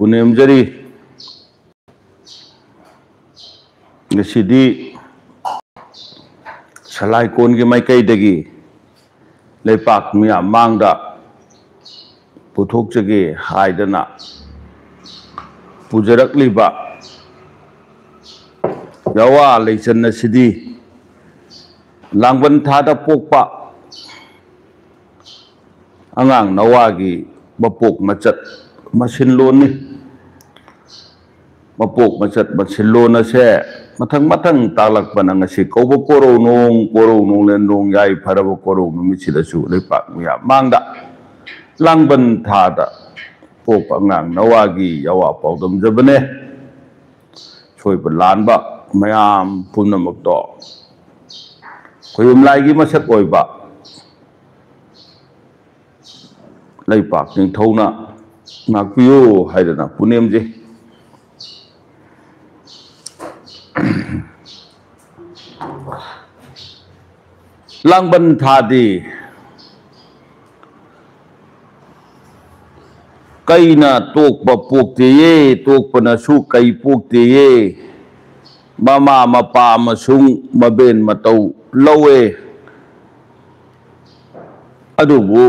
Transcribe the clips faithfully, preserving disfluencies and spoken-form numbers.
ꯅꯦꯝꯖꯔꯤ꯫ ꯉꯁꯤꯗꯤ ꯁꯂꯥꯏꯀꯣꯟꯒꯤ ꯃꯥꯏꯀꯩꯗꯒꯤ ꯂꯩꯄꯥꯛ ꯃꯤꯌꯥꯝ ꯃꯥꯡꯗ ꯄꯨꯊꯣꯛꯆꯒꯦ ꯍꯥꯏꯗꯅ ꯄꯨꯖꯔꯛꯂꯤꯕ ꯌꯥꯋꯥ ꯂꯩꯆꯟ ꯑꯁꯤꯗꯤ ꯂꯥꯡꯕꯟ ꯊꯥꯗ ꯄꯣꯛꯄ ꯑꯉꯥꯡ ꯅꯋꯥꯒꯤ ꯃꯄꯣꯛ ꯃꯆꯠ ꯃꯁꯤꯟꯂꯣꯟꯅꯤ꯫ ꯃꯄꯣꯛ ꯃꯆꯠ ꯃꯁꯤꯟꯂꯣꯟ ꯑꯁꯦ ꯃꯊꯪ ꯃꯊꯪ ꯇꯥꯛꯂꯛꯄꯅ ꯉꯁꯤ ꯀꯧꯕ ꯀꯣꯔꯧ ꯅꯣꯡ, ꯀꯣꯔꯧ ꯅꯣꯡꯂꯦꯟ ꯅꯣꯡ ꯌꯥꯏ ꯐꯔꯕ ꯀꯣꯔꯧ ꯅꯨꯃꯤꯠꯁꯤꯗꯁꯨ ꯂꯩꯄꯥꯛ ꯃꯤꯌꯥꯝ ꯃꯥꯡꯗ ꯂꯥꯡꯕꯟ ꯊꯥꯗ ꯄꯣꯛꯄ ꯑꯉꯥꯡ ꯅꯋꯥꯒꯤ ꯌꯥꯋꯥ ꯄꯥꯎꯗꯝꯖꯕꯅꯦ꯫ ꯁꯣꯏꯕ ꯂꯥꯟꯕ ꯃꯌꯥꯝ ꯄꯨꯝꯅꯃꯛꯇꯣ ꯈꯣꯏꯌꯨꯝ ꯂꯥꯏꯒꯤ ꯃꯁꯛ ꯑꯣꯏꯕ ꯂꯩꯄꯥꯛ ꯅꯤꯡꯊꯧꯅ ꯉꯥꯛꯄꯤꯌꯨ ꯍꯥꯏꯗꯅ ꯄꯨꯅꯦꯝꯖꯩ꯫ ꯂꯥꯡꯕꯟ ꯊꯥꯗꯤ ꯀꯩꯅ ꯇꯣꯛꯄ ꯄꯣꯛꯇꯦꯌꯦ, ꯇꯣꯛꯄꯅꯁꯨ ꯀꯩ ꯄꯣꯛꯇꯦꯌꯦ꯫ ꯃꯃꯥ ꯃꯄꯥ ꯑꯃꯁꯨꯡ ꯃꯕꯦꯟ ꯃꯇꯧ ꯂꯧꯋꯦ꯫ ꯑꯗꯨꯕꯨ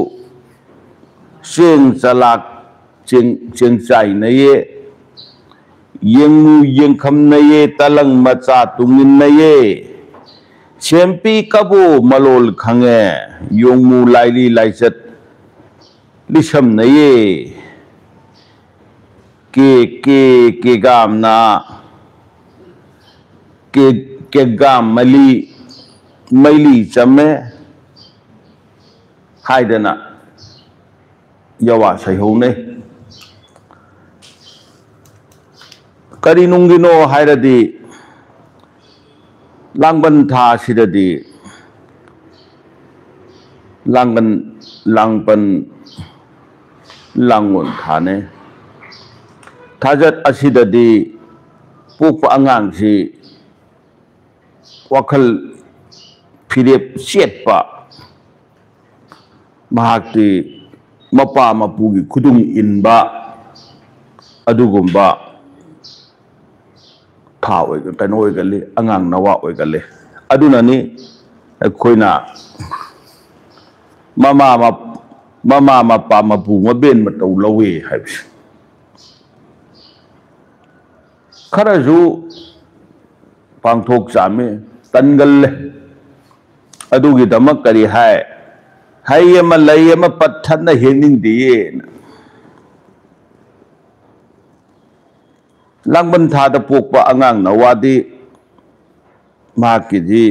ꯆꯦꯡ ꯆꯂꯥꯛ ꯆꯦꯡ, ꯆꯦꯡ ꯆꯥꯏꯅꯩꯌꯦ, ꯌꯦꯡꯉꯨ ꯌꯦꯡꯈꯝꯅꯩꯌꯦ, ꯇꯂꯪ ꯃꯆꯥ ꯇꯨꯡꯏꯟꯅꯩꯌꯦ꯫ ꯁꯦꯝꯄꯤ ꯀꯕꯣ ꯃꯂꯣꯜ ꯈꯪꯉꯦ, ꯌꯣꯡꯃꯨ ꯂꯥꯏꯔꯤ ꯂꯥꯏꯆꯠ ꯂꯤꯁꯝꯅꯩꯌꯦ꯫ ꯀꯦ, ꯀꯦ, ꯀꯦꯒꯥꯝꯅ, ꯀꯦ, ꯀꯦꯒꯥꯝ ꯃꯂꯤ, ꯃꯩꯂꯤ ꯆꯝꯃꯦ ꯍꯥꯏꯗꯅ ꯌꯥꯋꯥ ꯁꯩꯍꯧꯅꯩ꯫ ꯀꯔꯤ ꯅꯨꯡꯒꯤꯅꯣ ꯍꯥꯏꯔꯗꯤ, ꯂꯥꯡꯕꯟ ꯊꯥ ꯑꯁꯤꯗꯗꯤ ꯂꯥꯡꯒꯟ, ꯂꯥꯡꯕꯟ, ꯂꯥꯡꯒꯣꯜ ꯊꯥꯅꯦ꯫ ꯊꯥꯖꯠ ꯑꯁꯤꯗꯗꯤ ꯄꯣꯛꯄ ꯑꯉꯥꯡꯁꯤ ꯋꯥꯈꯜ ꯐꯤꯔꯦꯞ ꯆꯦꯠꯄ, ꯃꯍꯥꯛꯇꯤ ꯃꯄꯥ ꯃꯄꯨꯒꯤ ꯈꯨꯗꯨꯡ ꯏꯟꯕ, ꯑꯗꯨꯒꯨꯝꯕ ꯊꯥ ꯑꯣꯏ-, ꯀꯩꯅꯣ ꯑꯣꯏꯒꯜꯂꯤ, ꯑꯉꯥꯡ ꯅꯋꯥ ꯑꯣꯏꯒꯜꯂꯤ꯫ ꯑꯗꯨꯅꯅꯤ ꯑꯩꯈꯣꯏꯅ ꯃꯃꯥ ꯃꯞ-, ꯃꯃꯥ ꯃꯄꯥ ꯃꯄꯨ ꯃꯕꯦꯟ ꯃꯇꯧ ꯂꯧꯏ ꯍꯥꯏꯕꯁꯦ꯫ ꯈꯔꯁꯨ ꯄꯥꯡꯊꯣꯛ ꯆꯥꯃꯤ, ꯇꯟꯒꯜꯂꯦ꯫ ꯑꯗꯨꯒꯤꯗꯃꯛ ꯀꯔꯤ ꯍꯥꯏ? ꯍꯩ ꯑꯃ ꯂꯩ ꯑꯃ ꯄꯠ ꯊꯠꯅ ꯍꯦꯛꯅꯤꯡꯗꯦꯌꯦꯅ꯫ ꯂꯥꯡꯕꯟ ꯊꯥꯗ ꯄꯣꯛꯄ ꯑꯉꯥꯡ ꯅꯋꯥꯗꯤ ꯃꯍꯥꯛꯀꯤꯗꯤ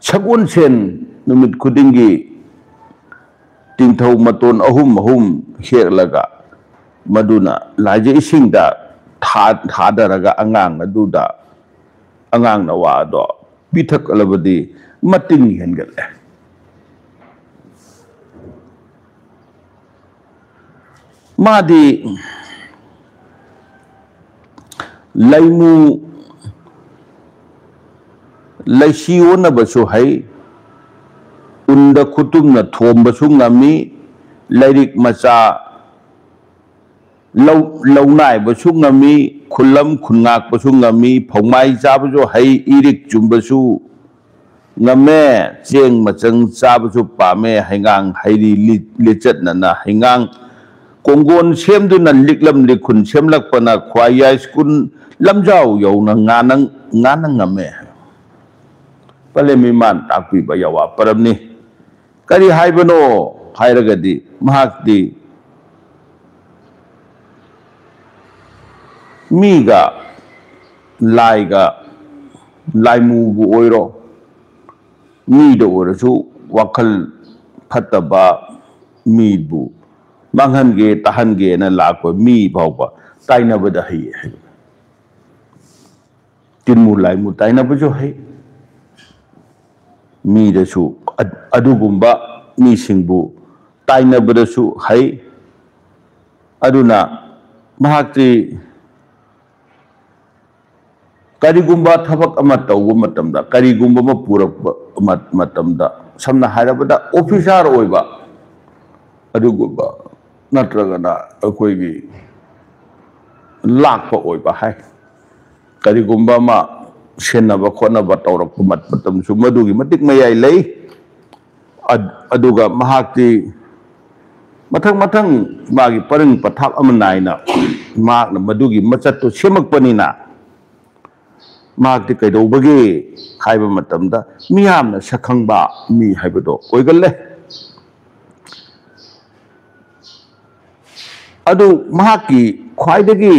ꯁꯒꯣꯜꯁꯦꯟ ꯅꯨꯃꯤꯠ ꯈꯨꯗꯤꯡꯒꯤ ꯇꯤꯡꯊꯧ ꯃꯇꯣꯟ ꯑꯍꯨꯝ ꯑꯍꯨꯝ ꯍꯦꯛꯂꯒ ꯃꯗꯨꯅ ꯂꯥꯏꯖ ꯏꯁꯤꯡꯗ ꯊꯥ-, ꯊꯥꯗꯔꯒ ꯑꯉꯥꯡ ꯑꯗꯨꯗ, ꯑꯉꯥꯡ ꯅꯋꯥ ꯑꯗꯣ ꯄꯤꯊꯛꯂꯕꯗꯤ ꯃꯇꯤꯟ ꯍꯦꯟꯒꯠꯂꯦ꯫ ꯃꯥꯗꯤ ꯂꯩꯃꯨ ꯂꯩꯁꯤ ꯑꯣꯟꯅꯕꯁꯨ ꯍꯩ, ꯎꯟꯗ ꯈꯨꯇꯨꯝꯅ ꯊꯣꯝꯕꯁꯨ ꯉꯝꯃꯤ, ꯂꯥꯏꯔꯤꯛ ꯃꯆꯥ ꯂꯧ-, ꯂꯧꯅꯥꯏꯕꯁꯨ ꯉꯝꯃꯤ, ꯈꯨꯂꯝ ꯈꯨꯟꯉꯥꯛꯄꯁꯨ ꯉꯝꯃꯤ, ꯐꯧꯃꯥꯏ ꯆꯥꯕꯁꯨ ꯍꯩ, ꯏꯔꯤꯛ ꯆꯨꯝꯕꯁꯨ ꯉꯝꯃꯦ, ꯆꯦꯡ ꯃꯆꯪ ꯆꯥꯕꯁꯨ ꯄꯥꯝꯃꯦ, ꯍꯩꯉꯥꯡ ꯍꯩꯔꯤ ꯂꯤ-, ꯂꯤꯆꯠꯅꯅ ꯍꯩꯉꯥꯡ ꯀꯣꯡꯒꯣꯟ ꯁꯦꯝꯗꯨꯅ ꯂꯤꯛꯂꯝ ꯂꯤꯈꯨꯟ ꯁꯦꯝꯂꯛꯄꯅ ꯈ꯭ꯋꯥꯏ ꯌꯥꯏꯁ꯭ꯀꯨꯜ ꯂꯝꯖꯥꯎ ꯌꯧꯅ ꯉꯥꯅ, ꯉꯥꯅ ꯉꯝꯃꯦ꯫ ꯄꯂꯦꯝ ꯏꯃꯥꯟ ꯇꯥꯛꯄꯤꯕ ꯌꯥꯋꯥ ꯄꯔꯝꯅꯤ꯫ ꯀꯔꯤ ꯍꯥꯏꯕꯅꯣ ꯍꯥꯏꯔꯒꯗꯤ ꯃꯍꯥꯛꯇꯤ ꯃꯤꯒ ꯂꯥꯏꯒ, ꯂꯥꯏꯃꯨꯕꯨ ꯑꯣꯏꯔꯣ, ꯃꯤꯗ ꯑꯣꯏꯔꯁꯨ ꯋꯥꯈꯜ ꯐꯠꯇꯕ ꯃꯤꯕꯨ ꯃꯥꯡꯍꯟꯒꯦ ꯇꯥꯍꯟꯒꯦꯅ ꯂꯥꯛꯄ ꯃꯤ ꯐꯥꯎꯕ ꯇꯥꯏꯅꯕꯗ ꯍꯩꯌꯦ ꯍꯥꯏꯕ꯫ ꯇꯤꯟꯃꯨ ꯂꯥꯏꯃꯨ ꯇꯥꯏꯅꯕꯁꯨ ꯍꯩ, ꯃꯤꯗꯁꯨ ꯑ-, ꯑꯗꯨꯒꯨꯝꯕ ꯃꯤꯁꯤꯡꯕꯨ ꯇꯥꯏꯅꯕꯗꯁꯨ ꯍꯩ꯫ ꯑꯗꯨꯅ ꯃꯍꯥꯛꯇꯤ ꯀꯔꯤꯒꯨꯝꯕ ꯊꯕꯛ ꯑꯃ ꯇꯧꯕ ꯃꯇꯝꯗ, ꯀꯔꯤꯒꯨꯝꯕ ꯑꯃ ꯄꯨꯔꯛꯄ ꯃ-, ꯃꯇꯝꯗ, ꯁꯝꯅ ꯍꯥꯏꯔꯕꯗ ꯑꯣꯐꯤꯁꯥꯔ ꯑꯣꯏꯕ, ꯑꯗꯨꯒꯨꯝꯕ ꯅꯠꯇ꯭ꯔꯒꯅ ꯑꯩꯈꯣꯏꯒꯤ ꯂꯥꯛꯄ ꯑꯣꯏꯕ ꯍꯥꯏ꯫ ꯀꯔꯤꯒꯨꯝꯕ ꯑꯃ ꯁꯦꯟꯅꯕ ꯈꯣꯠꯅꯕ ꯇꯧꯔꯛꯄ ꯃꯠ-, ꯃꯇꯝꯁꯨ ꯃꯗꯨꯒꯤ ꯃꯇꯤꯛ ꯃꯌꯥꯏ ꯂꯩ꯫ ꯑꯗ-, ꯑꯗꯨꯒ ꯃꯍꯥꯛꯇꯤ ꯃꯊꯪ ꯃꯊꯪ ꯃꯥꯒꯤ ꯄꯔꯤꯡ ꯄꯊꯥꯞ ꯑꯃ ꯅꯥꯏꯅ ꯃꯍꯥꯛꯅ ꯃꯗꯨꯒꯤ ꯃꯆꯠꯇꯨ ꯁꯦꯝꯃꯛꯄꯅꯤꯅ, ꯃꯍꯥꯛꯇꯤ ꯀꯩꯗꯧꯕꯒꯦ ꯍꯥꯏꯕ ꯃꯇꯝꯗ ꯃꯤꯌꯥꯝꯅ ꯁꯛꯈꯪꯕ ꯃꯤ ꯍꯥꯏꯕꯗꯣ ꯑꯣꯏꯒꯜꯂꯦ꯫ ꯑꯗꯨ ꯃꯍꯥꯛꯀꯤ ꯈ꯭ꯋꯥꯏꯗꯒꯤ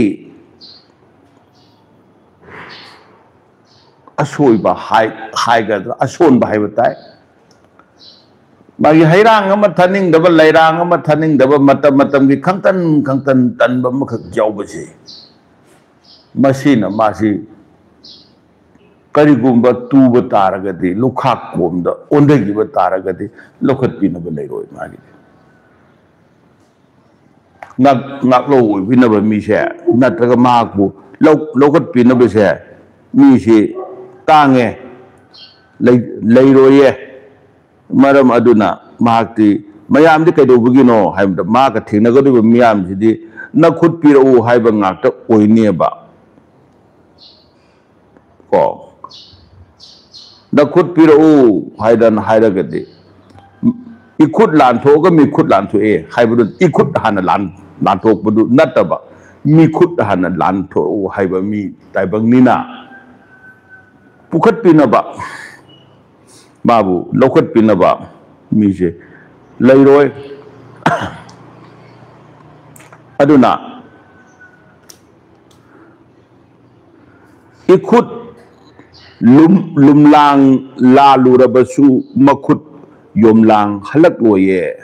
ꯑꯁꯣꯏꯕ ꯍꯥꯏ-, ꯍꯥꯏꯒꯗ꯭ꯔꯥ, ꯑꯁꯣꯟꯕ ꯍꯥꯏꯕ ꯇꯥꯏ꯫ ꯃꯥꯒꯤ ꯍꯩꯔꯥꯡ ꯑꯃ ꯊꯥꯅꯤꯡꯗꯕ, ꯂꯩꯔꯥꯡ ꯑꯃ ꯊꯥꯅꯤꯡꯗꯕ, ꯃꯇꯝ ꯃꯇꯝꯒꯤ ꯈꯪꯇꯟ ꯈꯪꯇꯟ ꯇꯟꯕ ꯑꯃꯈꯛ ꯌꯥꯎꯕꯁꯦ, ꯃꯁꯤꯅ ꯃꯥꯁꯤ ꯀꯔꯤꯒꯨꯝꯕ ꯇꯨꯕ ꯇꯥꯔꯒꯗꯤ, ꯂꯨꯈꯥꯛ ꯀꯣꯝꯗ ꯑꯣꯟꯊꯈꯤꯕ ꯇꯥꯔꯒꯗꯤ, ꯂꯧꯈꯠꯄꯤꯅꯕ ꯂꯩꯔꯣꯏ ꯃꯥꯒꯤꯗꯤ꯫ ꯉꯥꯛ-, ꯉꯥꯛꯂꯧ ꯑꯣꯏꯕꯤꯅꯕ ꯃꯤꯁꯦ, ꯅꯠꯇ꯭ꯔꯒ ꯃꯍꯥꯛꯄꯨ ꯂꯧ-, ꯂꯧꯈꯠꯄꯤꯅꯕꯁꯦ, ꯃꯤꯁꯤ ꯇꯥꯡꯉꯦ, ꯂꯩ-, ꯂꯩꯔꯣꯏꯌꯦ꯫ ꯃꯔꯝ ꯑꯗꯨꯅ ꯃꯍꯥꯛꯇꯤ, ꯃꯌꯥꯝꯗꯤ ꯀꯩꯗꯧꯕꯒꯤꯅꯣ ꯍꯥꯏꯕꯗ, ꯃꯍꯥꯛꯀ ꯊꯦꯡꯅꯒꯗꯧꯔꯤꯕ ꯃꯤꯌꯥꯝꯁꯤꯗꯤ ꯅꯈꯨꯠ ꯄꯤꯔꯛꯎ ꯍꯥꯏꯕ ꯉꯥꯛꯇ ꯑꯣꯏꯅꯦꯕ꯫ ꯀꯣ, "ꯅꯈꯨꯠ ꯄꯤꯔꯛꯎ" ꯍꯥꯏꯗꯅ ꯍꯥꯏꯔꯒꯗꯤ, "ꯏꯈꯨꯠ ꯂꯥꯟꯊꯣꯛꯑꯒ ꯃꯤꯈꯨꯠ ꯂꯥꯟꯊꯣꯛꯑꯦ" ꯍꯥꯏꯕꯗꯨ ꯏꯈꯨꯠ ꯍꯥꯟꯅ ꯂꯥꯟ-, ꯂꯥꯟꯊꯣꯛꯄꯗꯨ ꯅꯠꯇꯕ, ꯃꯤꯈꯨꯠ ꯍꯥꯟꯅ ꯂꯥꯟꯊꯣꯛꯎ ꯍꯥꯏꯕ ꯃꯤ ꯇꯥꯏꯕꯪꯅꯤꯅ, ꯄꯨꯈꯠꯄꯤꯅꯕ, ꯃꯥꯕꯨ ꯂꯧꯈꯠꯄꯤꯅꯕ ꯃꯤꯁꯦ ꯂꯩꯔꯣꯏ꯫ ꯑꯗꯨꯅ ꯏꯈꯨꯠ ꯂꯨꯝ-, ꯂꯨꯝꯂꯥꯡ ꯂꯥꯜꯂꯨꯔꯕꯁꯨ ꯃꯈꯨꯠ ꯌꯣꯝꯂꯥꯡ ꯍꯜꯂꯛꯂꯣꯏꯌꯦ꯫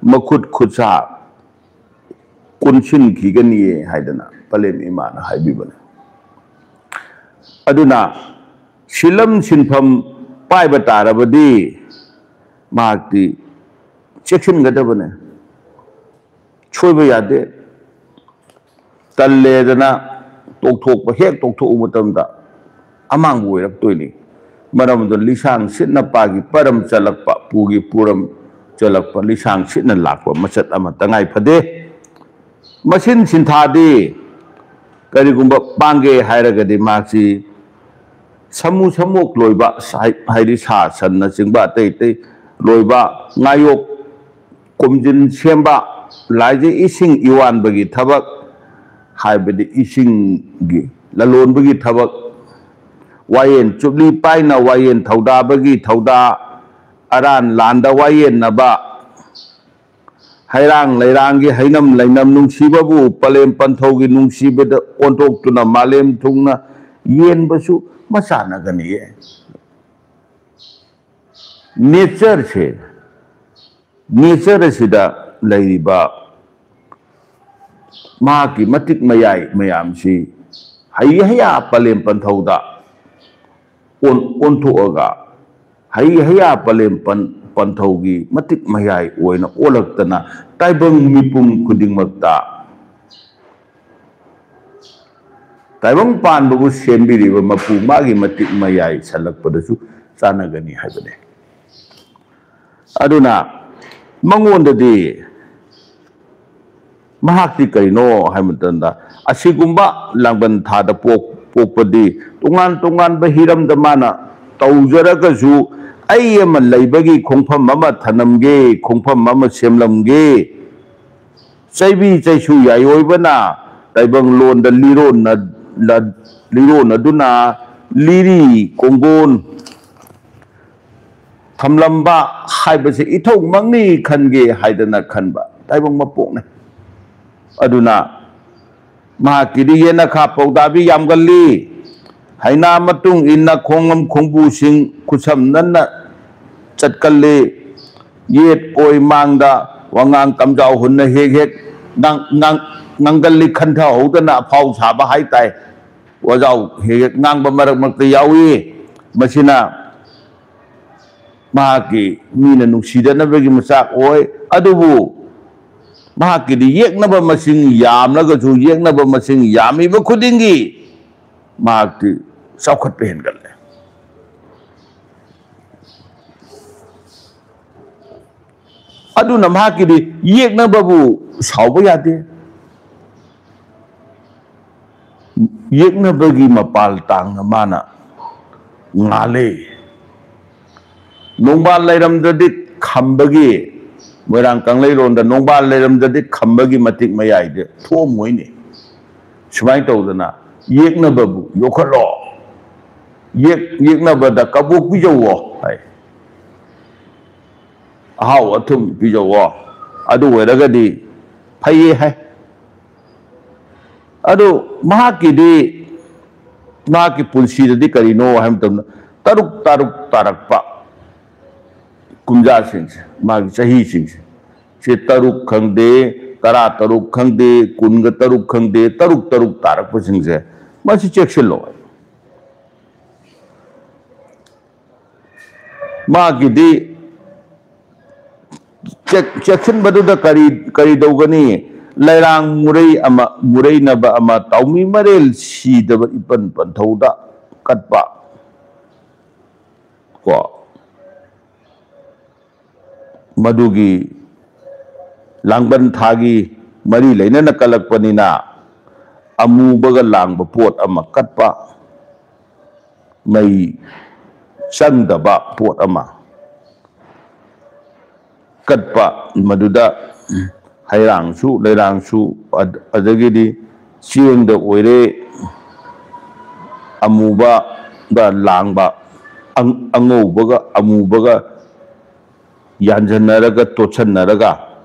ꯃꯈꯨꯠ ꯈꯨꯠꯁꯥ ꯀꯨꯟꯁꯤꯟꯈꯤꯒꯅꯤꯌꯦ ꯍꯥꯏꯗꯅ ꯄꯂꯦꯝ ꯏꯃꯥꯅ ꯍꯥꯏꯕꯤꯕꯅꯤ꯫ ꯑꯗꯨꯅ ꯁꯤꯂꯝ ꯁꯤꯟꯐꯝ ꯄꯥꯏꯕ ꯇꯥꯔꯕꯗꯤ ꯃꯍꯥꯛꯇꯤ ꯆꯦꯛꯁꯤꯟꯒꯗꯕꯅꯦ꯫ ꯁꯣꯏꯕ ꯌꯥꯗꯦ꯫ ꯇꯜꯂꯦꯗꯅ ꯇꯣꯛꯊꯣꯛꯄ, ꯍꯦꯛ ꯇꯣꯛꯊꯣꯛꯎ ꯃꯇꯝꯗ ꯑꯃꯥꯡꯕ ꯑꯣꯏꯔꯛꯇꯣꯏꯅꯤ꯫ ꯃꯔꯝ ꯑꯗꯨꯅ ꯂꯤꯁꯥꯡ ꯁꯤꯠꯅ ꯄꯥꯒꯤ ꯄꯔꯝ ꯆꯠꯂꯛꯄ, ꯄꯨꯒꯤ ꯄꯨꯔꯝ ꯆꯠꯂꯛꯄ, ꯂꯤꯁꯥꯡ ꯁꯤꯠꯅ ꯂꯥꯛꯄ ꯃꯆꯠ ꯑꯃ ꯇꯉꯥꯏ ꯐꯗꯦ꯫ ꯃꯁꯤꯟ ꯁꯤꯟꯊꯥꯗꯤ ꯀꯔꯤꯒꯨꯝꯕ ꯄꯥꯡꯒꯦ ꯍꯥꯏꯔꯒꯗꯤ ꯃꯍꯥꯛꯁꯤ ꯁꯥꯃꯨ ꯁꯥꯃꯣꯛ ꯂꯣꯏꯕ, ꯍꯥꯏ-, ꯍꯥꯏꯗꯤ ꯁꯥ ꯁꯟꯅꯆꯤꯡꯕ ꯑꯇꯩ ꯑꯇꯩ ꯂꯣꯏꯕ, ꯉꯥꯌꯣꯛ ꯀꯣꯝꯖꯤꯟ ꯁꯦꯝꯕ, ꯂꯥꯏꯁꯦ ꯏꯁꯤꯡ ꯏꯋꯥꯟꯕꯒꯤ ꯊꯕꯛ, ꯍꯥꯏꯕꯗꯤ ꯏꯁꯤꯡꯒꯤ ꯂꯂꯣꯟꯕꯒꯤ ꯊꯕꯛ, ꯋꯥꯌꯦꯟ ꯆꯨꯞꯂꯤ ꯄꯥꯏꯅ ꯋꯥꯌꯦꯟ ꯊꯧꯗꯥꯕꯒꯤ ꯊꯧꯗꯥ, ꯑꯔꯥꯟ ꯂꯥꯟꯗ ꯋꯥꯌꯦꯟꯅꯕ, ꯍꯩꯔꯥꯡ ꯂꯩꯔꯥꯡꯒꯤ ꯍꯩꯅꯝ ꯂꯩꯅꯝ ꯅꯨꯡꯁꯤꯕꯕꯨ ꯄꯂꯦꯝ ꯄꯟꯊꯧꯒꯤ ꯅꯨꯡꯁꯤꯕꯗ ꯑꯣꯟꯊꯣꯛꯇꯨꯅ ꯃꯥꯂꯦꯝ ꯊꯨꯡꯅ ꯌꯦꯟꯕꯁꯨ ꯃꯆꯥꯟꯅꯒꯅꯤꯌꯦ꯫ ꯅꯦꯆꯔꯁꯦ, ꯅꯦꯆꯔ ꯑꯁꯤꯗ ꯂꯩꯔꯤꯕ ꯃꯍꯥꯛꯀꯤ ꯃꯇꯤꯛ ꯃꯌꯥꯏ ꯃꯌꯥꯝꯁꯤ ꯍꯩ ꯍꯩꯌꯥ ꯄꯂꯦꯝ ꯄꯟꯊꯧꯗ ꯑꯣꯟ-, ꯑꯣꯟꯊꯣꯛꯑꯒ ꯍꯩ ꯍꯩꯌꯥ ꯄꯂꯦꯝ ꯄꯟ-, ꯄꯟꯊꯧꯒꯤ ꯃꯇꯤꯛ ꯃꯌꯥꯏ ꯑꯣꯏꯅ ꯑꯣꯜꯂꯛꯇꯅ ꯇꯥꯏꯕꯪ ꯃꯤꯄꯨꯝ ꯈꯨꯗꯤꯡꯃꯛꯇ ꯇꯥꯏꯕꯪ ꯄꯥꯟꯕꯕꯨ ꯁꯦꯝꯕꯤꯔꯤꯕ ꯃꯄꯨ ꯃꯥꯒꯤ ꯃꯇꯤꯛ ꯃꯌꯥꯏ ꯁꯜꯂꯛꯄꯗꯁꯨ ꯆꯥꯟꯅꯒꯅꯤ ꯍꯥꯏꯕꯅꯤ꯫ ꯑꯗꯨꯅ ꯃꯉꯣꯟꯗꯗꯤ ꯃꯍꯥꯛꯇꯤ ꯀꯔꯤꯅꯣ ꯍꯥꯏꯕ ꯃꯇꯝꯗ, ꯑꯁꯤꯒꯨꯝꯕ ꯂꯥꯡꯕꯟ ꯊꯥꯗ ꯄꯣꯛ-, ꯄꯣꯛꯄꯗꯤ ꯇꯣꯉꯥꯟ ꯇꯣꯉꯥꯟꯕ ꯍꯤꯔꯝꯗ ꯃꯥꯅ ꯇꯧꯖꯔꯒꯁꯨ, ꯑꯩ ꯑꯃ ꯂꯩꯕꯒꯤ ꯈꯣꯡꯐꯝ ꯑꯃ ꯊꯅꯝꯒꯦ, ꯈꯣꯡꯐꯝ ꯑꯃ ꯁꯦꯝꯂꯝꯒꯦ, ꯆꯩꯕꯤ ꯆꯩꯁꯨ ꯌꯥꯏꯑꯣꯏꯕꯅ ꯇꯥꯏꯕꯪ ꯂꯣꯟꯗ ꯂꯤꯔꯣꯟꯅ-, ꯂ-, ꯂꯤꯔꯣꯟꯅꯗꯨꯅ ꯂꯤꯔꯤ ꯀꯣꯡꯒꯣꯟ ꯊꯝꯂꯝꯕ ꯍꯥꯏꯕꯁꯤ ꯏꯊꯧꯃꯛꯅꯤ ꯈꯟꯒꯦ ꯍꯥꯏꯗꯅ ꯈꯟꯕ ꯇꯥꯏꯕꯪ ꯃꯄꯣꯛꯅꯤ꯫ ꯑꯗꯨꯅ ꯃꯍꯥꯛꯀꯤꯗꯤ ꯌꯦꯅꯈꯥ ꯄꯧꯗꯥꯕꯤ ꯌꯥꯝꯒꯜꯂꯤ꯫ ꯍꯩꯅꯥ ꯃꯇꯨꯡ ꯏꯟꯅ ꯈꯣꯡꯂꯝ ꯈꯣꯡꯕꯨꯁꯤꯡ ꯈꯨꯠꯁꯝꯅꯅ ꯆꯠꯀꯜꯂꯤ꯫ ꯌꯦꯠ ꯑꯣꯏ ꯃꯥꯡꯗ ꯋꯥꯉꯥꯡ ꯀꯝꯖꯥꯎ ꯍꯨꯟꯅ ꯍꯦꯛ ꯍꯦꯛ ꯉꯥꯡ-, ꯉꯥꯡ-, ꯉꯥꯡꯒꯜꯂꯤ, ꯈꯟꯊꯍꯧꯗꯅ ꯑꯐꯥꯎ ꯁꯥꯕ ꯍꯥꯏ ꯇꯥꯏ꯫ ꯋꯥꯖꯥꯎ ꯍꯦꯛ ꯍꯦꯛ ꯉꯥꯡꯕ ꯃꯔꯛ ꯃꯔꯛꯇ ꯌꯥꯎꯏ꯫ ꯃꯁꯤꯅ ꯃꯍꯥꯛꯀꯤ ꯃꯤꯅ ꯅꯨꯡꯁꯤꯗꯅꯕꯒꯤ ꯃꯆꯥꯛ ꯑꯣꯏ꯫ ꯑꯗꯨꯕꯨ ꯃꯍꯥꯛꯀꯤꯗꯤ ꯌꯦꯛꯅꯕ ꯃꯁꯤꯡ ꯌꯥꯝꯂꯒꯁꯨ, ꯌꯦꯛꯅꯕ ꯃꯁꯤꯡ ꯌꯥꯝꯃꯤꯕ ꯈꯨꯗꯤꯡꯒꯤ ꯃꯍꯥꯛꯇꯤ ꯆꯥꯎꯈꯠꯄ ꯍꯦꯟꯒꯠꯂꯦ꯫ ꯑꯗꯨꯅ ꯃꯍꯥꯛꯀꯤꯗꯤ ꯌꯦꯛꯅꯕꯕꯨ ꯁꯥꯎꯕ ꯌꯥꯗꯦ꯫ ꯌꯦꯛꯅꯕꯒꯤ ꯃꯄꯥꯜ ꯇꯥꯡꯅ ꯃꯥꯅ ꯉꯥꯜꯂꯦ꯫ ꯅꯣꯡꯕꯥꯜ ꯂꯩꯔꯝꯗ꯭ꯔꯗꯤ ꯈꯝꯕꯒꯤ, ꯃꯣꯏꯔꯥꯡ ꯀꯪꯂꯩꯔꯣꯟꯗ ꯅꯣꯡꯕꯥꯜ ꯂꯩꯔꯝꯗ꯭ꯔꯗꯤ ꯈꯝꯕꯒꯤ ꯃꯇꯤꯛ ꯃꯌꯥꯏꯗ ꯊꯣꯛꯑꯝꯃꯣꯏꯅꯦ꯫ ꯁꯨꯃꯥꯏꯅ ꯇꯧꯗꯅ ꯌꯦꯛꯅꯕꯕꯨ ꯌꯣꯛꯈꯠꯂꯣ, ꯌꯦꯛ-, ꯌꯦꯛꯅꯕꯗ ꯀꯕꯣꯛ ꯄꯤꯖꯧꯋꯣ ꯍꯥꯏ, ꯑꯍꯥꯎ ꯑꯊꯨꯝ ꯄꯤꯖꯧꯋꯣ, ꯑꯗꯨ ꯑꯣꯏꯔꯒꯗꯤ ꯐꯩꯌꯦ ꯍꯥꯏ꯫ ꯑꯗꯨ ꯃꯍꯥꯛꯀꯤꯗꯤ, ꯃꯍꯥꯛꯀꯤ ꯄꯨꯟꯁꯤꯗꯗꯤ ꯀꯔꯤꯅꯣ ꯍꯥꯏꯕ ꯃꯇꯝꯗ, ꯇꯔꯨꯛ ꯇꯔꯨꯛ ꯇꯥꯔꯛꯄ ꯀꯨꯝꯖꯥꯁꯤꯡꯁꯦ, ꯃꯥꯒꯤ ꯆꯍꯤꯁꯤꯡꯁꯦ, ꯁꯤ ꯇꯔꯨꯛ ꯈꯪꯗꯦ, ꯇꯔꯥ ꯇꯔꯨꯛ ꯈꯪꯗꯦ, ꯀꯨꯟꯒ ꯇꯔꯨꯛ ꯈꯪꯗꯦ, ꯇꯔꯨꯛ ꯇꯔꯨꯛ ꯇꯥꯔꯛꯄꯁꯤꯡꯁꯦ, ꯃꯁꯤ ꯆꯦꯛꯁꯤꯜꯂꯣ꯫ ꯃꯥꯒꯤꯗꯤ ꯆꯦꯛ-, ꯆꯦꯛꯁꯤꯟꯕꯗꯨꯗ ꯀꯔꯤ, ꯀꯔꯤ ꯇꯧꯒꯅꯤ? ꯂꯩꯔꯥꯡ ꯃꯨꯔꯩ ꯑꯃ, ꯃꯨꯔꯩꯅꯕ ꯑꯃ, ꯇꯥꯎꯃꯤ ꯃꯔꯦꯜ ꯁꯤꯗꯕ ꯏꯄꯟ ꯄꯟꯊꯧꯗ ꯀꯠꯄ꯫ ꯀꯣ? ꯃꯗꯨꯒꯤ ꯂꯥꯡꯕꯟ ꯊꯥꯒꯤ ꯃꯔꯤ ꯂꯩꯅꯅ ꯀꯜꯂꯛꯄꯅꯤꯅ, ꯑꯃꯨꯕꯒ ꯂꯥꯡꯕ ꯄꯣꯠ ꯑꯃ ꯀꯠꯄ, ꯃꯩ ꯆꯪꯗꯕ ꯄꯣꯠ ꯑꯃ ꯀꯠꯄ, ꯃꯗꯨꯗ ꯍꯩꯔꯥꯡꯁꯨ, ꯂꯩꯔꯥꯡꯁꯨ, ꯑꯗ-, ꯑꯗꯒꯤꯗꯤ ꯆꯦꯡꯗ ꯑꯣꯏꯔꯦ, ꯑꯃꯨꯕꯒ ꯂꯥꯡꯕ, ꯑꯪ-, ꯑꯉꯧꯕꯒ ꯑꯃꯨꯕꯒ ꯌꯥꯟꯖꯟꯅꯔꯒ, ꯇꯣꯠꯁꯟꯅꯔꯒ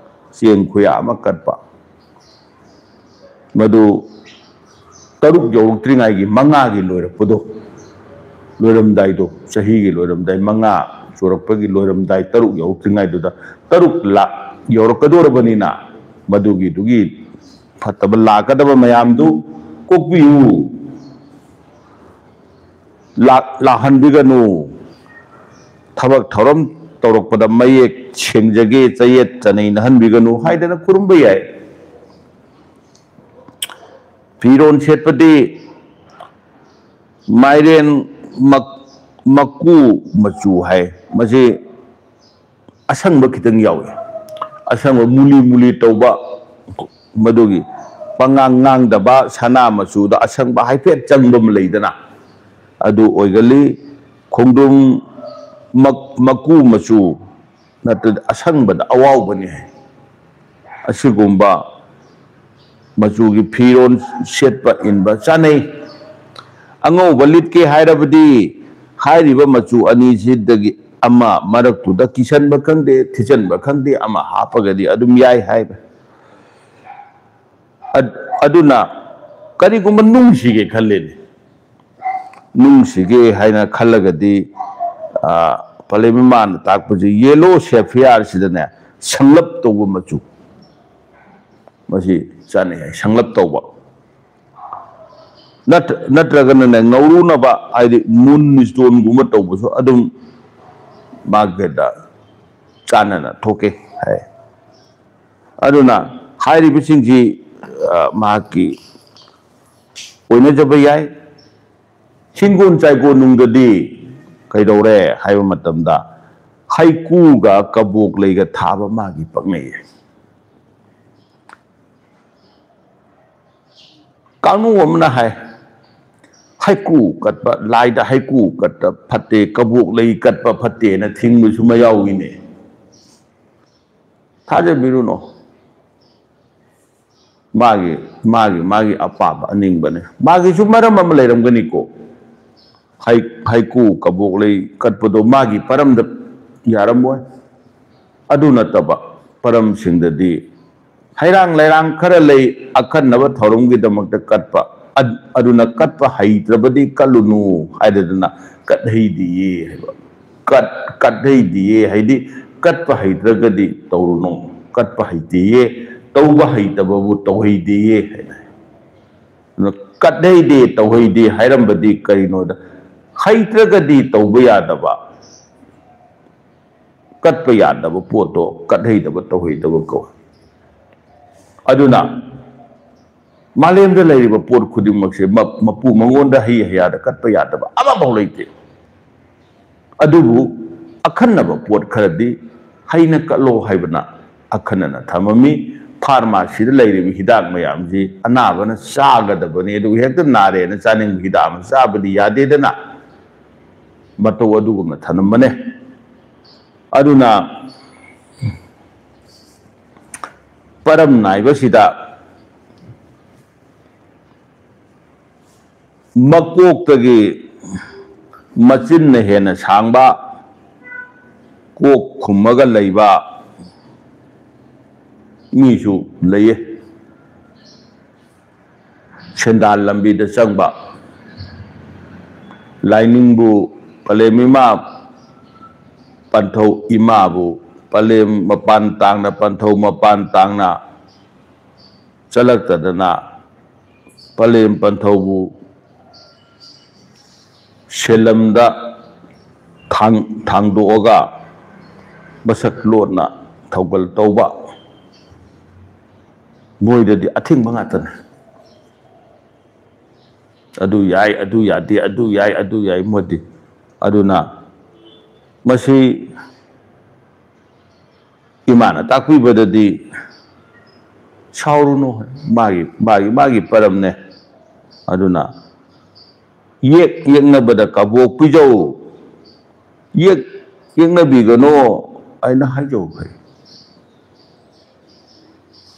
ꯆꯦꯡ ꯈꯨꯌꯥ ꯑꯃ ꯀꯠꯄ꯫ ꯃꯗꯨ ꯇꯔꯨꯛ ꯌꯧꯔꯛꯇ꯭ꯔꯤꯉꯩꯒꯤ, ꯃꯉꯥꯒꯤ ꯂꯣꯏꯔꯛꯄꯗꯣ, ꯂꯣꯏꯔꯝꯗꯥꯏꯗꯣ, ꯆꯍꯤꯒꯤ ꯂꯣꯏꯔꯝꯗꯥꯏ, ꯃꯉꯥ ꯆꯨꯔꯛꯄꯒꯤ ꯂꯣꯏꯔꯝꯗꯥꯏ, ꯇꯔꯨꯛ ꯌꯧꯔꯛꯇ꯭ꯔꯤꯉꯩꯗꯨꯗ, ꯇꯔꯨꯛ ꯂꯥꯛ ꯌꯧꯔꯛꯀꯗꯧꯔꯕꯅꯤꯅ, ꯃꯗꯨꯒꯤꯗꯨꯒꯤ ꯐꯠꯇꯕ ꯂꯥꯛꯀꯗꯕ ꯃꯌꯥꯝꯗꯨ ꯀꯣꯛꯄꯤꯌꯨ꯫ ꯂꯥꯛ-, ꯂꯥꯛꯍꯟꯕꯤꯒꯅꯨ꯫ ꯊꯕꯛ ꯊꯧꯔꯝ ꯇꯧꯔꯛꯄꯗ ꯃꯌꯦꯛ ꯁꯦꯡꯖꯒꯦ, ꯆꯌꯦꯠ ꯆꯅꯩ ꯅꯥꯍꯟꯕꯤꯒꯅꯨ ꯍꯥꯏꯗꯅ ꯈꯨꯔꯨꯝꯕ ꯌꯥꯏ꯫ ꯐꯤꯔꯣꯟ ꯁꯦꯠꯄꯗꯤ ꯃꯥꯏꯔꯦꯟ ꯃꯛ-, ꯃꯀꯨ ꯃꯆꯨ ꯍꯥꯏ꯫ ꯃꯁꯤ ꯑꯁꯪꯕ ꯈꯤꯇꯪ ꯌꯥꯎꯏ꯫ ꯑꯁꯪꯕ ꯃꯨꯂꯤ ꯃꯨꯂꯤ ꯇꯧꯕ, ꯃꯗꯨꯒꯤ ꯄꯉꯥꯡ ꯉꯥꯡꯗꯕ, ꯁꯅꯥ ꯃꯆꯨꯗ ꯑꯁꯪꯕ ꯍꯥꯏꯐꯦꯠ ꯆꯪꯕ ꯑꯃ ꯂꯩꯗꯅ, ꯑꯗꯨ ꯑꯣꯏꯒꯜꯂꯤ꯫ ꯈꯣꯡꯗ꯭ꯔꯨꯝ ꯃꯛ-, ꯃꯀꯨ ꯃꯆꯨ ꯅꯠꯇ꯭ꯔꯗꯤ ꯑꯁꯪꯕꯗ ꯑꯋꯥꯎꯕꯅꯤ ꯍꯥꯏ꯫ ꯑꯁꯤꯒꯨꯝꯕ ꯃꯆꯨꯒꯤ ꯐꯤꯔꯣꯜ ꯁꯦꯠꯄ ꯏꯟꯕ ꯆꯥꯅꯩ꯫ ꯑꯉꯧꯕ ꯂꯤꯠꯀꯦ ꯍꯥꯏꯔꯕꯗꯤ ꯍꯥꯏꯔꯤꯕ ꯃꯆꯨ ꯑꯅꯤꯁꯤꯗꯒꯤ ꯑꯃ ꯃꯔꯛꯇꯨꯗ ꯀꯤꯁꯟꯕ ꯈꯪꯗꯦ, ꯊꯤꯖꯟꯕ ꯈꯪꯗꯦ, ꯑꯃ ꯍꯥꯞꯄꯒꯗꯤ ꯑꯗꯨꯝ ꯌꯥꯏ ꯍꯥꯏꯕ꯫ ꯑꯗ-, ꯑꯗꯨꯅ ꯀꯔꯤꯒꯨꯝꯕ ꯅꯨꯡꯁꯤꯒꯦ ꯈꯜꯂꯦꯅꯦ, ꯅꯨꯡꯁꯤꯒꯦ ꯍꯥꯏꯅ ꯈꯜꯂꯒꯗꯤ, ꯑ, ꯄꯂꯦꯝ ꯏꯃꯥꯅ ꯇꯥꯛꯄꯁꯦ ꯌꯦꯂꯣ ꯁꯦꯐꯤꯌꯥꯔꯁꯤꯗꯅꯦ, ꯁꯪꯂꯞ ꯇꯧꯕ ꯃꯆꯨ, ꯃꯁꯤ ꯆꯥꯅꯩ ꯍꯥꯏ, ꯁꯪꯂꯞ ꯇꯧꯕ꯫ ꯅꯠꯇ꯭ꯔ-, ꯅꯠꯇ꯭ꯔꯒꯅꯅꯦ, ꯉꯧꯔꯨꯅꯕ, ꯍꯥꯏꯗꯤ ꯃꯨꯟ ꯁ꯭ꯇꯣꯟꯒꯨꯝꯕ ꯇꯧꯕꯁꯨ ꯑꯗꯨꯝ ꯃꯥꯒꯤꯗ ꯆꯥꯟꯅꯅ ꯊꯣꯛꯀꯦ ꯍꯥꯏ꯫ ꯑꯗꯨꯅ ꯍꯥꯏꯔꯤꯕꯁꯤꯡꯁꯤ, ꯑ, ꯃꯍꯥꯛꯀꯤ ꯑꯣꯏꯅꯖꯕ ꯌꯥꯏ꯫ ꯍꯤꯡꯒꯣꯜ ꯆꯥꯏꯒꯣꯜ ꯅꯨꯡꯗꯗꯤ ꯀꯩꯗꯧꯔꯦ ꯍꯥꯏꯕ ꯃꯇꯝꯗ, ꯍꯩꯀꯨꯒ ꯀꯕꯣꯛ ꯂꯩꯒ ꯊꯥꯕ ꯃꯥꯒꯤ ꯄꯛꯅꯩ꯫ ꯀꯥꯡꯕꯨ ꯑꯃꯅ ꯍꯥꯏ, ꯍꯩꯀꯨ ꯀꯠꯄ, ꯂꯥꯏꯗ ꯍꯩꯀꯨ ꯀꯠꯄ ꯐꯠꯇꯦ, ꯀꯕꯣꯛ ꯂꯩ ꯀꯠꯄ ꯐꯠꯇꯦꯅ ꯊꯤꯡꯕꯁꯨ ꯃꯌꯥꯎꯏꯅꯦ꯫ ꯊꯥꯖꯕꯤꯔꯨꯅꯣ꯫ ꯃꯥꯒꯤ, ꯃꯥꯒꯤ, ꯃꯥꯒꯤ ꯑꯄꯥꯝꯕ ꯑꯅꯤꯡꯕꯅꯦ꯫ ꯃꯥꯒꯤꯁꯨ ꯃꯔꯝ ꯑꯃ ꯂꯩꯔꯝꯒꯅꯤꯀꯣ꯫ ꯍꯩ-, ꯍꯩꯀꯨ ꯀꯕꯣꯛ ꯂꯩ ꯀꯠꯄꯗꯣ ꯃꯥꯒꯤ ꯄꯔꯝꯗ ꯌꯥꯔꯝꯃꯣꯏ꯫ ꯑꯗꯨ ꯅꯠꯇꯕ ꯄꯔꯝꯁꯤꯡꯗꯗꯤ ꯍꯩꯔꯥꯡ ꯂꯩꯔꯥꯡ ꯈꯔ ꯂꯩ, ꯑꯈꯟꯅꯕ ꯊꯧꯔꯝꯒꯤꯗꯃꯛꯇ ꯀꯠꯄ, ꯑꯗ-, ꯑꯗꯨꯅ ꯀꯠꯄ ꯍꯩꯇ꯭ꯔꯕꯗꯤ ꯀꯠꯂꯨꯅꯨ ꯍꯥꯏꯗꯗꯅ ꯀꯠꯍꯩꯗꯤꯌꯦ ꯍꯥꯏꯕ꯫ ꯀꯠ-, ꯀꯠꯍꯩꯗꯤꯌꯦ ꯍꯥꯏꯗꯤ ꯀꯠꯄ ꯍꯩꯇ꯭ꯔꯒꯗꯤ ꯇꯧꯔꯨꯅꯨ, ꯀꯠꯄ ꯍꯩꯇꯦꯌꯦ, ꯇꯧꯕ ꯍꯩꯇꯕꯕꯨ ꯇꯧꯍꯩꯗꯦꯌꯦ ꯍꯥꯏꯅ꯫ ꯑꯗꯨꯅ ꯀꯠꯍꯩꯗꯦ, ꯇꯧꯍꯩꯗꯦ ꯍꯥꯏꯔꯝꯕꯗꯤ ꯀꯔꯤꯅꯣꯗ, ꯍꯩꯇ꯭ꯔꯒꯗꯤ ꯇꯧꯕ ꯌꯥꯗꯕ, ꯀꯠꯄ ꯌꯥꯗꯕ ꯄꯣꯠꯇꯣ ꯀꯠꯍꯩꯗꯕ, ꯇꯧꯍꯩꯗꯕ ꯀꯧꯏ꯫ ꯑꯗꯨꯅ ꯃꯥꯂꯦꯝꯗ ꯂꯩꯔꯤꯕ ꯄꯣꯠ ꯈꯨꯗꯤꯡꯃꯛꯁꯦ ꯃ-, ꯃꯄꯨ ꯃꯉꯣꯟꯗ ꯍꯩ ꯍꯩꯌꯥꯗ ꯀꯠꯄ ꯌꯥꯗꯕ ꯑꯃꯐꯥꯎ ꯂꯩꯇꯦ꯫ ꯑꯗꯨꯕꯨ ꯑꯈꯟꯅꯕ ꯄꯣꯠ ꯈꯔꯗꯤ ꯍꯩꯅ ꯀꯠꯂꯣ ꯍꯥꯏꯕꯅ ꯑꯈꯟꯅꯅ ꯊꯝꯃꯝꯃꯤ꯫ ꯐꯥꯔꯃꯥꯁꯤꯗ ꯂꯩꯔꯤꯕ ꯍꯤꯗꯥꯛ ꯃꯌꯥꯝꯁꯤ ꯑꯅꯥꯕꯅ ꯆꯥꯒꯗꯕꯅꯤ, ꯑꯗꯨꯒ ꯍꯦꯛꯇ ꯅꯥꯔꯦꯅ ꯆꯥꯅꯤꯡꯕ ꯍꯤꯗꯥꯛ ꯑꯃ ꯆꯥꯕꯗꯤ ꯌꯥꯗꯦꯗꯅ꯫ ꯃꯇꯧ ꯑꯗꯨꯒꯨꯝꯅ ꯊꯅꯝꯕꯅꯦ꯫ ꯑꯗꯨꯅ ꯄꯔꯝ ꯅꯥꯏꯕꯁꯤꯗ ꯃꯀꯣꯛꯇꯒꯤ ꯃꯆꯤꯟꯅ ꯍꯦꯟꯅ ꯁꯥꯡꯕ, ꯀꯣꯛ ꯈꯨꯝꯃꯒ ꯂꯩꯕ ꯃꯤꯁꯨ ꯂꯩꯌꯦ꯫ ꯁꯦꯟꯗꯥꯟ ꯂꯝꯕꯤꯗ ꯆꯪꯕ, ꯂꯥꯏꯅꯤꯡꯕꯨ, ꯄꯂꯦꯝ ꯏꯃꯥ, ꯄꯟꯊꯧ ꯏꯃꯥꯕꯨ, ꯄꯂꯦꯝ ꯃꯄꯥꯟ ꯇꯥꯡꯅ, ꯄꯟꯊꯧ ꯃꯄꯥꯟ ꯇꯥꯡꯅ ꯆꯠꯂꯛꯇꯗꯅ, ꯄꯂꯦꯝ ꯄꯟꯊꯧꯕꯨ ꯁꯦꯂꯝꯗ ꯊꯥꯡ-, ꯊꯥꯡꯗꯣꯛꯑꯒ ꯃꯁꯛ ꯂꯣꯠꯅ ꯊꯧꯒꯜ ꯇꯧꯕ, ꯃꯣꯏꯗꯗꯤ ꯑꯊꯤꯡꯕ ꯉꯥꯛꯇꯅꯦ꯫ ꯑꯗꯨ ꯌꯥꯏ, ꯑꯗꯨ ꯌꯥꯗꯦ, ꯑꯗꯨ ꯌꯥꯏ, ꯑꯗꯨ ꯌꯥꯏ ꯃꯣꯏꯗꯤ꯫ ꯑꯗꯨꯅ ꯃꯁꯤ ꯏꯃꯥꯅ ꯇꯥꯛꯄꯤꯕꯗꯗꯤ ꯁꯥꯎꯔꯨꯅꯨ, ꯃꯥꯒꯤ, ꯃꯥꯒꯤ, ꯃꯥꯒꯤ ꯄꯔꯝꯅꯦ꯫ ꯑꯗꯨꯅ ꯌꯦꯛ ꯌꯦꯛꯅꯕꯗ ꯀꯕꯣꯛ ꯄꯤꯖꯧ, ꯌꯦꯛ ꯌꯦꯛꯅꯕꯤꯒꯅꯣ ꯍꯥꯏꯅ ꯍꯥꯏꯖꯧ ꯍꯥꯏ꯫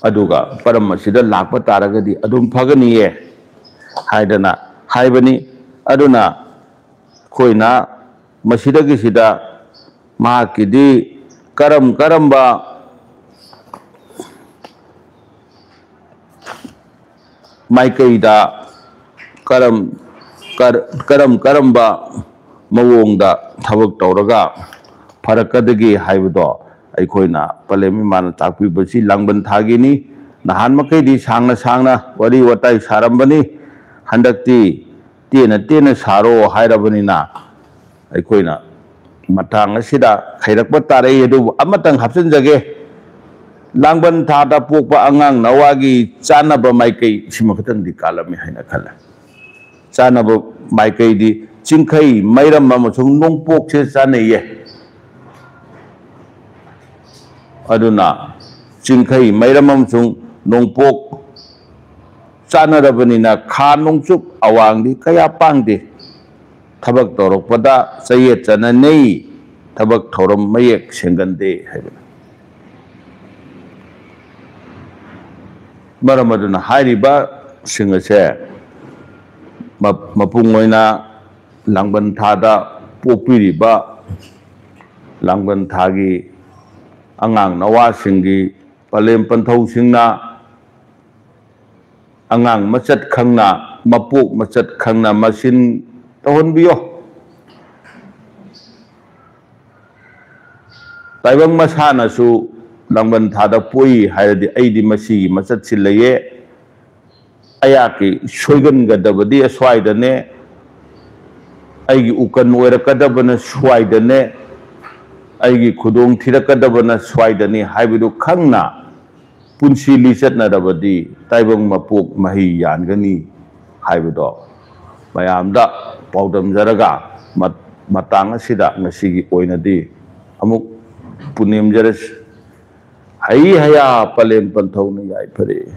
ꯑꯗꯨꯒ ꯄꯔꯝ ꯑꯁꯤꯗ ꯂꯥꯛꯄ ꯇꯥꯔꯒꯗꯤ ꯑꯗꯨꯝ ꯐꯒꯅꯤꯌꯦ ꯍꯥꯏꯗꯅ ꯍꯥꯏꯕꯅꯤ꯫ ꯑꯗꯨꯅ ꯑꯩꯈꯣꯏꯅ ꯃꯁꯤꯗꯒꯤꯁꯤꯗ ꯃꯍꯥꯛꯀꯤꯗꯤ ꯀꯔꯝ ꯀꯔꯝꯕ ꯃꯥꯏꯀꯩꯗ ꯀꯔꯝ, ꯀꯔ-, ꯀꯔꯝ ꯀꯔꯝꯕ ꯃꯑꯣꯡꯗ ꯊꯕꯛ ꯇꯧꯔꯒ ꯐꯔꯛꯀꯗꯒꯦ ꯍꯥꯏꯕꯗꯣ ꯑꯩꯈꯣꯏꯅ ꯄꯂꯦꯝ ꯏꯃꯥꯅ ꯇꯥꯛꯄꯤꯕꯁꯤ ꯂꯥꯡꯕꯟ ꯊꯥꯒꯤꯅꯤ꯫ ꯅꯍꯥꯟ ꯃꯈꯩꯗꯤ ꯁꯥꯡꯅ ꯁꯥꯡꯅ ꯋꯥꯔꯤ ꯋꯥꯇꯥꯏ ꯁꯥꯔꯝꯕꯅꯤ, ꯍꯟꯗꯛꯇꯤ ꯇꯦꯟꯅ ꯇꯦꯟꯅ ꯁꯥꯔꯣ ꯍꯥꯏꯔꯕꯅꯤꯅ ꯑꯩꯈꯣꯏꯅ ꯃꯇꯥꯡ ꯑꯁꯤꯗ ꯈꯩꯔꯛꯄ ꯇꯥꯔꯛꯏ꯫ ꯑꯗꯨꯕꯨ ꯑꯃꯇꯪ ꯍꯥꯞꯆꯤꯟꯖꯒꯦ, ꯂꯥꯡꯕꯟ ꯊꯥꯗ ꯄꯣꯛꯄ ꯑꯉꯥꯡ ꯅꯋꯥꯒꯤ ꯆꯥꯅꯕ ꯃꯥꯏꯀꯩ ꯁꯤꯃ ꯈꯛꯇꯪꯗꯤ ꯀꯥꯜꯂꯝꯃꯤ ꯍꯥꯏꯅ ꯈꯜꯂꯦ꯫ ꯆꯥꯅꯕ ꯃꯥꯏꯀꯩꯗꯤ ꯆꯤꯡꯈꯩ, ꯃꯩꯔꯝ ꯑꯃꯁꯨꯡ ꯅꯣꯡꯄꯣꯛꯁꯦ ꯆꯥꯅꯩꯌꯦ꯫ ꯑꯗꯨꯅ ꯆꯤꯡꯈꯩ ꯃꯩꯔꯝ ꯑꯃꯁꯨꯡ ꯅꯣꯡꯄꯣꯛ ꯆꯥꯟꯅꯔꯕꯅꯤꯅ ꯈꯥ ꯅꯣꯡꯆꯨꯞ ꯑꯋꯥꯡꯗꯤ ꯀꯌꯥ ꯄꯥꯡꯗꯦ꯫ ꯊꯕꯛ ꯇꯧꯔꯛꯄꯗ ꯆꯌꯦꯠ ꯆꯅꯅꯩ, ꯊꯕꯛ ꯊꯧꯔꯝ ꯃꯌꯦꯛ ꯁꯦꯡꯒꯟꯗꯦ ꯍꯥꯏꯕꯅꯤ꯫ ꯃꯔꯝ ꯑꯗꯨꯅ ꯍꯥꯏꯔꯤꯕꯁꯤꯡ ꯑꯁꯦ ꯃ-, ꯃꯄꯨꯡ ꯑꯣꯏꯅ ꯂꯥꯡꯕꯟ ꯊꯥꯗ ꯄꯣꯛꯄꯤꯔꯤꯕ ꯂꯥꯡꯕꯟ ꯊꯥꯒꯤ ꯑꯉꯥꯡ ꯅꯋꯥꯁꯤꯡꯒꯤ ꯄꯂꯦꯝ ꯄꯟꯊꯧꯁꯤꯡꯅ ꯑꯉꯥꯡ ꯃꯆꯠ ꯈꯪꯅ, ꯃꯄꯣꯛ ꯃꯆꯠ ꯈꯪꯅ ꯃꯆꯤꯟ ꯇꯧꯍꯟꯕꯤꯌꯣ꯫ ꯇꯥꯏꯕꯪ ꯃꯁꯥꯅꯁꯨ ꯂꯥꯡꯕꯟ ꯊꯥꯗ ꯄꯣꯛꯏ ꯍꯥꯏꯔꯗꯤ ꯑꯩꯗꯤ ꯃꯁꯤꯒꯤ ꯃꯆꯠꯁꯤ ꯂꯩꯌꯦ, ꯑꯩꯍꯥꯛꯀꯤ ꯁꯣꯏꯒꯟꯒꯗꯕꯗꯤ ꯑꯁ꯭ꯋꯥꯏꯗꯅꯦ, ꯑꯩꯒꯤ ꯎꯀꯟ ꯑꯣꯏꯔꯛꯀꯗꯕꯅ ꯁ꯭ꯋꯥꯏꯗꯅꯦ, ꯑꯩꯒꯤ ꯈꯨꯗꯣꯡ ꯊꯤꯔꯛꯀꯗꯕꯅ ꯁ꯭ꯋꯥꯏꯗꯅꯤ ꯍꯥꯏꯕꯗꯨ ꯈꯪꯅ ꯄꯨꯟꯁꯤ ꯂꯤꯆꯠꯅꯔꯕꯗꯤ ꯇꯥꯏꯕꯪ ꯃꯄꯣꯛ ꯃꯍꯩ ꯌꯥꯟꯒꯅꯤ ꯍꯥꯏꯕꯗꯣ ꯃꯌꯥꯝꯗ ꯄꯥꯎꯗꯝꯖꯔꯒ ꯃ-, ꯃꯇꯥꯡ ꯑꯁꯤꯗ ꯉꯁꯤꯒꯤ ꯑꯣꯏꯅꯗꯤ ꯑꯃꯨꯛ ꯄꯨꯅꯦꯝꯖꯔꯁꯤ꯫ ꯍꯩ ꯍꯌꯥ ꯄꯂꯦꯝ ꯄꯟꯊꯧꯅ ꯌꯥꯏꯐꯔꯦ꯫